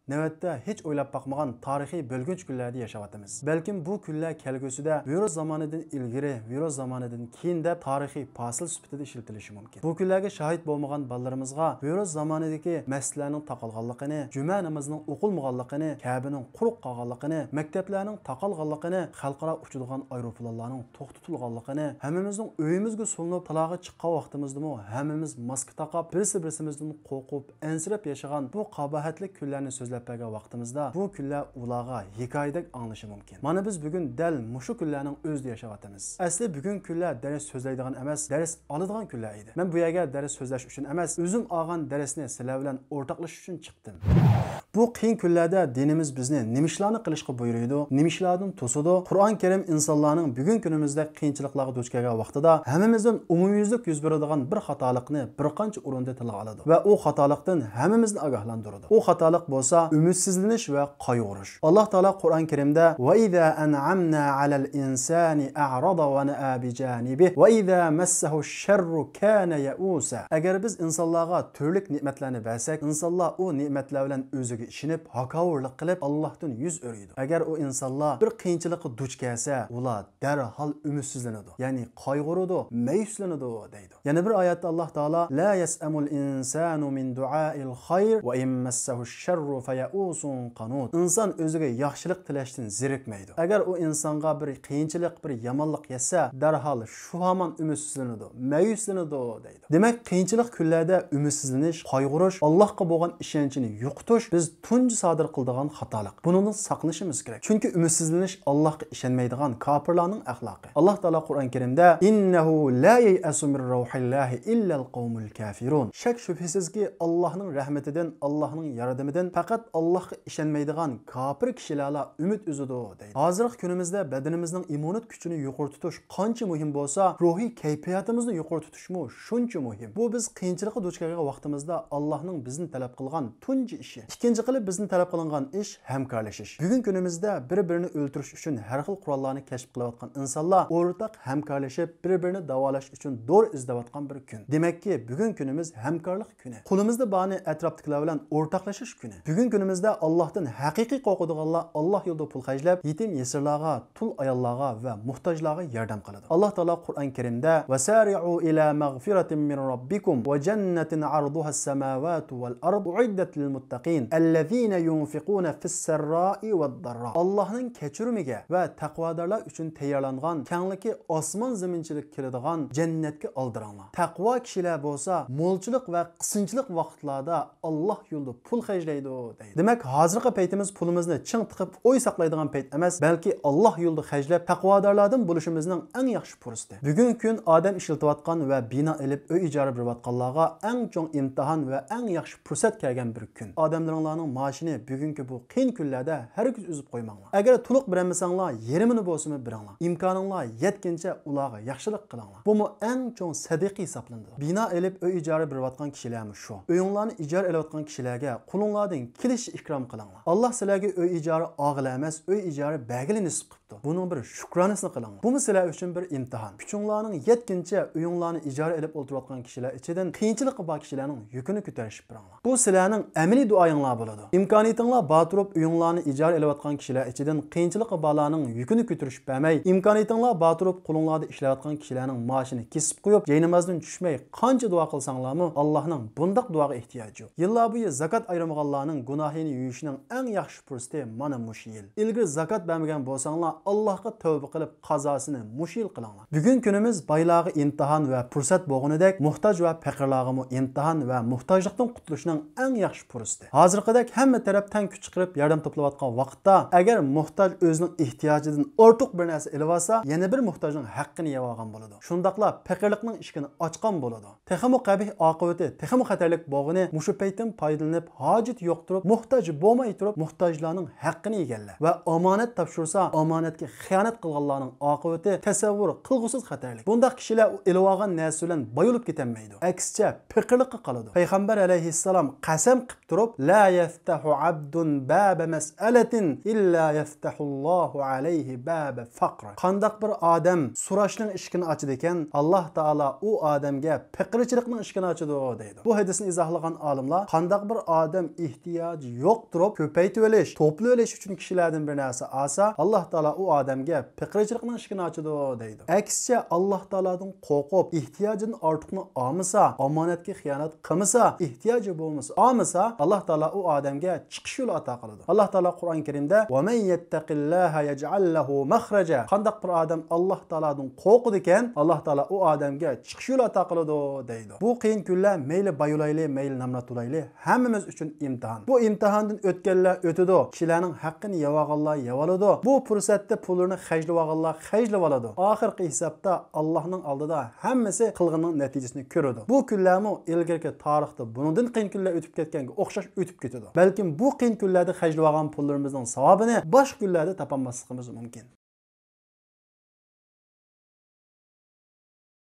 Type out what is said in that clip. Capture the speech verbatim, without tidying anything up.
نۆۋەتتە ھېچ ئويلاپ باقمىغان تارىخىي بۆلگۈنچ كۈنلەردە ياشاۋاتىمىز. بەلكىم بۇ كۈنلەر كەلگۈسىدە ۋىرۇس زامانىدىن ئىلگىرى، ۋىرۇس زامانىدىن كېيىن دەپ تارىخىي پاسىل سۈپىتىدە ئىشلىتىلىشى مۇمكىن. بۇ كۈنلەرگە شاھىت بولمىغان بالىلىرىمىزغا ۋىرۇس زامانىدىكى مەسچىتلەرنىڭ تاقالغانلىقىنى، جۈمە نامىزىنىڭ ئوقۇلمىغانلىقىنى، كەبىنىڭ قۇرۇق قالغانلىقىنى، مەكتەپلەرنىڭ تاقالغانلىقىنى، خەلقئارا ئۇچىدىغان ئايروپىلانلارنىڭ توختىتىلغانلىقىنى، ھەممىمىزنىڭ ئۆيىمىزگە سولىنىپ تالاغا چىققان ۋاقتىمىزدىمۇ ھەممىمىز ماسكا تاقاپ، بىرسى-بىرسىمىزدىن قورقۇپ، ئەنسىرەپ ياشىغان بۇ قاباھەتلىك كۈنلەرنى سۆزلەپ بەرگەن ۋاقتىمىزدا، بۇ كۈنلەر ئۇلارغا ھېكايىدەك ئاڭلىشى مۇمكىن. مانا بىز بۈگۈن دەل مۇشۇ كۈنلەرنىڭ ئۆزىدە ياشاۋاتىمىز. ئەسلى بۈگۈن كۈنلەر دەرس سۆزلەيدىغان ئەمەس، دەرس ئالىدىغان كۈنلەر ئىدى. مەن بۇ يەرگە دەرس سۆزلەش ئۈچۈن ئەمەس، ئۆزۈم ئالغان دەرسنى سىلەر بىلەن ئورتاقلىشىش ئۈچۈن چىقتىم. بۇ قىيىن كۈنلەردە دىنىمىز بىزنى نېمە ئىشلارنى قىلىشقا بۇيرۇيدۇ، نېمە ئىشلاردىن توسىدۇ؟ قۇرئان كەرىم ئىنسانلارنىڭ بۈگۈنكى كۈنىمىزدەك قىيىنچىلىقلارغا دۇچ كەلگەن ۋاقتىدا ھەممىمىزدىن ئومۇميۈزلۈك يۈز بېرىدىغان بىر خاتالىقنى بىر قانچە ئورۇندا تىلغا ئالىدۇ ۋە ئۇ خاتالىقتىن ھەممىمىزنى ئاگاھلاندۇرىدۇ. ئۇ خاتالىق بولسا ئۈمىدسىزلىنىش ۋە قايغۇرۇش. ئاللاھ تائالا قۇرئان كەرىمدە، وَإِذَا أَنْعَمْنَا عَلَى الْإِنْسَانِ أَعْرَضَ وَنَأَى بِجَانِبِهِ وَإِذَا مَسَّهُ الشَّرُّ كَانَ يَئُوسًا. ئەگەر بىز ئىنسانلارغا تۈرلۈك نېمەتلەرنى بەرسەك، ئىنسانلار ئۇ نېمەتلەر بىلەن ئۆزىگە ئىشىنىپ، ھاكاۋۇرلۇق قىلىپ، ئاللاھتىن يۈز ئۆرۈيدۇ. ئەگەر ئۇ ئىنسانلار بىر قىيىنچىلىققا دۇچ كەلسە، ئۇلار دەرھال ئۈمىدسىزلىنىدۇ، يەنى قايغۇرىدۇ، مەيۈسلىنىدۇ، دەيدۇ. يەنە بىر ئايەتتە ئاللاھ تائالا، لَا يَسْأَمُ الْإِنْسَانُ مِنْ دُعَاءِ الْخَيْرِ وَإِنْ مَسَّهُ الشَّرُّ فَيَئُوسٌ قَنُوطٌ. ئىنسان ئۆزىگە ياخشىلىق تىلەشتىن زېرىكمەيدۇ. ئەگەر ئۇ ئىنسانغا بىر قىيىنچىلىق، بىر يامانلىق يەتسە، دەرھال شۇ ھامان ئۈمىدسىزلىنىدۇ، مەيۈسلىنىدۇ، دەيدۇ. دېمەك، قىيىنچىلىق كۈنلەردە ئۈمىدسىزلىنىش، قايغۇرۇش، ئاللاھقا بولغان ئىشەنچنى يوقىتىش بىز تۇنجى سادىر قىلىدىغان خاتالىق. بۇنىڭدىن ساقلىنىشىمىز كېرەك. چۈنكى ئۈمىدسىزلىنىش ئاللاھقا ئىشەنمەيدىغان كاپىرلارنىڭ ئەخلاقى. ئاللاھ تائالا قۇرئان كەرىمدە، إِنَّهُ لَا يَيْأَسُ مِنْ رَوْحِ اللَّهِ إِلَّا الْقَوْمُ الْكَافِرُونَ. شەك شۈبھىسىزكى، ئاللاھنىڭ رەھمىتىدىن، ئاللاھنىڭ ياردىمىدىن پەقەت ئاللاھقا ئىشەنمەيدىغان كاپىر كىشىلەرلا ئۈمىد ئۈزىدۇ، دەيدۇ. ھازىرقى كۈنىمىزدە بەدىنىمىزنىڭ ئىممۇنىتېت كۈچىنى يۇقىرى تۇتۇش قانچە مۇھىم بولسا، روھىي كەيپىياتىمىزنى يۇقىرى تۇتۇشمۇ شۇنچە مۇھىم. بۇ بىز قىيىنچىلىققا دۇچ كەلگەن ۋاقتىمىزدا ئاللاھنىڭ بىزدىن تەلەپ قىلغان تۇنجى ئىشى. ئىككىنچى قىلىپ بىزدىن تەلەپ قىلىنغان ئىش ھەمكارلىشىش. بۈگۈنكى كۈنىمىزدە بىر-بىرىنى ئۆلتۈرۈش ئۈچۈن ھەر خىل قوراللارنى كەشىپ قىلىۋاتقان ئىنسانلار ئورتاق ھەمكارلىشىپ، بىر-بىرىنى داۋالاش ئۈچۈن دورا ئىزدەۋاتقان بىر كۈن. دېمەككى، بۈگۈنكى كۈنىمىز ھەمكارلىق كۈنى. قولىمىزدا بارنى ئەتراپتىكىلەر بىلەن ئورتاقلىشىش كۈنى. بۈگۈنكى كۈنىمىزدە ئاللاھتىن ھەقىقىي قورقىدىغانلار ئاللاھ يولىدا پۇل خەجلەپ، يېتىم يېسىرلارغا، تۇل ئاياللارغا ۋە موھتاجلارغا ياردەم قىلىدۇ. ئاللاھ تائالا قۇرئان كەرىمدە، وَسَارِعُوا إِلَى مَغْفِرَةٍ مِّن رَّبِّكُمْ وَجَنَّةٍ عَرْضُهَا السَّمَاوَاتُ وَالْأَرْضُ أُعِدَّتْ لِلْمُتَّقِينَ الَّذِينَ يُنْفِقُونَ فِي السَّرَّاءِ وَالضَّرَّاءِ. ئاللاھنىڭ كەچۈرۈمىگە ۋە تەقۋادارلار ئۈچۈن تەييارلانغان كەڭلىكى ئاسمان زېمىنچىلىك كېلىدىغان جەننەتكە ئالدىراڭلار. تەقۋا كىشىلەر بولسا مولچىلىق ۋە قىسىنچىلىق ۋاقىتلاردا ئاللاھ يولىدا پۇل خەجلەيدۇ، دەيدۇ. دېمەك، ھازىرقى پەيتىمىز پۇلىمىزنى چىڭ تىقىپ ئوي ساقلايدىغان پەيت ئەمەس، بەلكى ئاللاھ يولىدا خەجلەپ، تەقۋادارلاردىن بولۇشىمىزنىڭ ئەڭ ياخشى پۇرسىتى. بۈگۈنكى كۈن ئادەم ئىشلىتىۋاتقان ۋە بىنا ئېلىپ ئۆي ئىجارە بېرىۋاتقانلارغا ئەڭ چوڭ ئىمتىھان ۋە ئەڭ ياخشى پۇرسەت كەلگەن بىر كۈن. ئادەملىرىڭلارنىڭ مائاشىنى بۈگۈنكى بۇ قىيىن كۈنلەردە ھەرگىز ئۈزۈپ قويماڭلار. ئەگەر تولۇق بېرەلمىسەڭلار، يېرىمىنى بولسىمۇ بېرىڭلار. ئىمكانىڭلار يەتكىنىچە ئۇلارغا ياخشىلىق قىلىڭلار. بۇمۇ ئەڭ چوڭ سەدىقە ھېسابلىنىدۇ. بىنا ئېلىپ ئۆي ئىجارە بېرىۋاتقان كىشىلەرمۇ شۇ. ئۆيۈڭلارنى ئىجارە ئېلىۋاتقان كىشىلەرگە قولۇڭلاردىن كېلىشىچە ئىكرام قىلىڭلار. ئاللاھ سىلەرگە ئۆي ئىجارە ئالغىلى ئەمەس، ئۆي ئىجارە بەرگىلى نېسىپ قىپتۇ. بۇنىڭ بىر شۈكرانىسىنى قىلىڭلار. بۇمۇ سىلەر ئۈچۈن بىر ئىمتىھان. كۈچۈڭلارنىڭ يەتكىنىچە ئۆيۈڭلارنى ئىجارە ئېلىپ ئولتۇرۇۋاتقان كىشىلەر ئىچىدىن قىيىنچىلىقى بار كىشىلەرنىڭ يۈكىنى كۆتەرۈشۈپ بېرىڭلار. بۇ سىلەرنىڭ ئەمەلىي دۇئايىڭلار بولىدۇ. ئىمكانىيىتىڭلار بار تۇرۇپ ئۆيۈڭلارنى ئىجارە ئېلىۋاتقان كىشىلەر ئىچىدىن قىيىنچىلىقى بارلارنىڭ يۈكىنى كۆتۈرۈشۈپ بەرمەي، ئىمكانىيىتىڭلار بار تۇرۇپ قولۇڭلاردا ئىشلەۋاتقان كىشىلەرنىڭ مائاشىنى كېسىپ قويۇپ، جاينامازدىن چۈشمەي قانچە دۇئا قىلساڭلارمۇ، ئاللاھنىڭ بۇنداق دۇئاغا ئېھتىياجى يوق. يىللار بويى زاكات ئايرىمىغانلارنىڭ گۇناھىنى يۇيۇشنىڭ ئەڭ ياخشى پۇرسىتى مانا مۇشۇ يىل. ئىلگىرى زاكات بەرمىگەن بولساڭلار، ئاللاھقا تەۋبە قىلىپ، قازاسىنى مۇشۇ يىل قىلىڭلار. بۈگۈنكى كۈنىمىز بايلارغا ئىمتىھان ۋە پۇرسەت بولغىنىدەك، موھتاج ۋە پېقىرلارغىمۇ ئىمتىھان ۋە موھتاجلىقتىن قۇتۇلۇشنىڭ ئەڭ ياخشى پۇرسىتى. ھازىرقىدەك ھەممە تەرەپ تەڭ كۈچ چىقىرىپ ياردەم توپلاۋاتقان ۋاقىتتا، ئەگەر موھتاج ئۆزىنىڭ ئېھتىياجىدىن ئارتۇق بىر نەرسە ئېلىۋالسا، يەنە بىر موھتاجنىڭ ھەققىنى يەۋالغان بولىدۇ. شۇنداقلا پېقىرلىقنىڭ ئىشىكىنى ئاچقان بولىدۇ. تېخىمۇ قەبىھ ئاقىۋىتى، تېخىمۇ خەتەرلىك بولغىنى، مۇشۇ پەيتتىن پايدىلىنىپ، ھاجىتى يوق تۇرۇپ، موھتاج بولماي تۇرۇپ، موھتاجلارنىڭ ھەققىنى يېگەنلەر ۋە ئامانەت تاپشۇرسا، ئامانەت ئامانەتكە خىيانەت قىلغانلارنىڭ ئاقىۋىتى تەسەۋۋۇر قىلغۇسىز خەتەرلىك. بۇنداق كىشىلەر ئېلىۋالغان نەرسە بىلەن بايىلىپ كېتەلمەيدۇ. ئەكسىچە، پېقىرلىققا قالىدۇ. پەيغەمبەر ئەلەيھىسسالام قەسەم قىلىپ تۇرۇپ، لا يفتح عبد باب مسألة إلا يفتح الله عليه باب فقر. قانداق بىر ئادەم سوراشنىڭ ئىشىكىنى ئاچىدىكەن، ئاللاھ تائالا ئۇ ئادەمگە پېقىرچىلىقنىڭ ئىشىكىنى ئاچىدۇ، دەيدۇ. بۇ ھەدىسنى ئىزاھلىغان ئالىملار، قانداق بىر ئادەم ئېھتىياجى يوق تۇرۇپ، كۆپەيتىۋېلىش، توپلىۋېلىش ئۈچۈن كىشىلەردىن بىر نەرسە ئالسا، ئاللاھ تائالا ئۇ ئادەمگە پېقىرچىلىقنىڭ ئىشىكىنى ئاچىدۇ، دەيدۇ. ئەكسىچە، ئاللاھ تائالادىن قورقۇپ، ئېھتىياجىدىن ئارتۇقنى ئالمىسا، ئامانەتكە خىيانەت قىلمىسا، ئېھتىياجى بولمىسا، ئالمىسا، ئاللاھ تائالا ئۇ ئادەمگە چىقىش يولى ئاتا قىلىدۇ. ئاللاھ تائالا قۇرئان كەرىمدە، ومن يتق الله يجعل له مخرجا. قانداق بىر ئادەم ئاللاھ تائالادىن قورقىدىكەن، ئاللاھ تائالا ئۇ ئادەمگە چىقىش يولى ئاتا قىلىدۇ، دەيدۇ. بۇ قىيىن كۈنلەر مەيلى باي بولايلى، مەيلى نامرات بولايلى، ھەممىمىز ئۈچۈن ئىمتىھان. بۇ ئىمتىھاندىن ئۆتكەنلەر ئۆتىدۇ، كىشىلەرنىڭ ھەققىنى يەۋالغانلار يەۋالىدۇ. بۇ پۇرسەتتە پۇللىرىنى خەجلىۋالغانلار خەجلىۋالىدۇ. ئاخىرقى ھېسابتا ئاللاھنىڭ ئالدىدا ھەممىسى قىلغىنىنىڭ نەتىجىسىنى كۆرىدۇ. بۇ كۈنلەرمۇ ئىلگىرىكى تارىختا بۇنىڭدىن قىيىن كۈنلەر ئۆتۈپ كەتكەنگە ئوخشاش ئۆتۈپ كېتىدۇ. بەلكىم بۇ قىيىن كۈنلەردە خەجلىۋالغان پۇللىرىمىزنىڭ ساۋابىنى باشقا كۈنلەردە تاپالماسلىقىمىز مۇمكىن.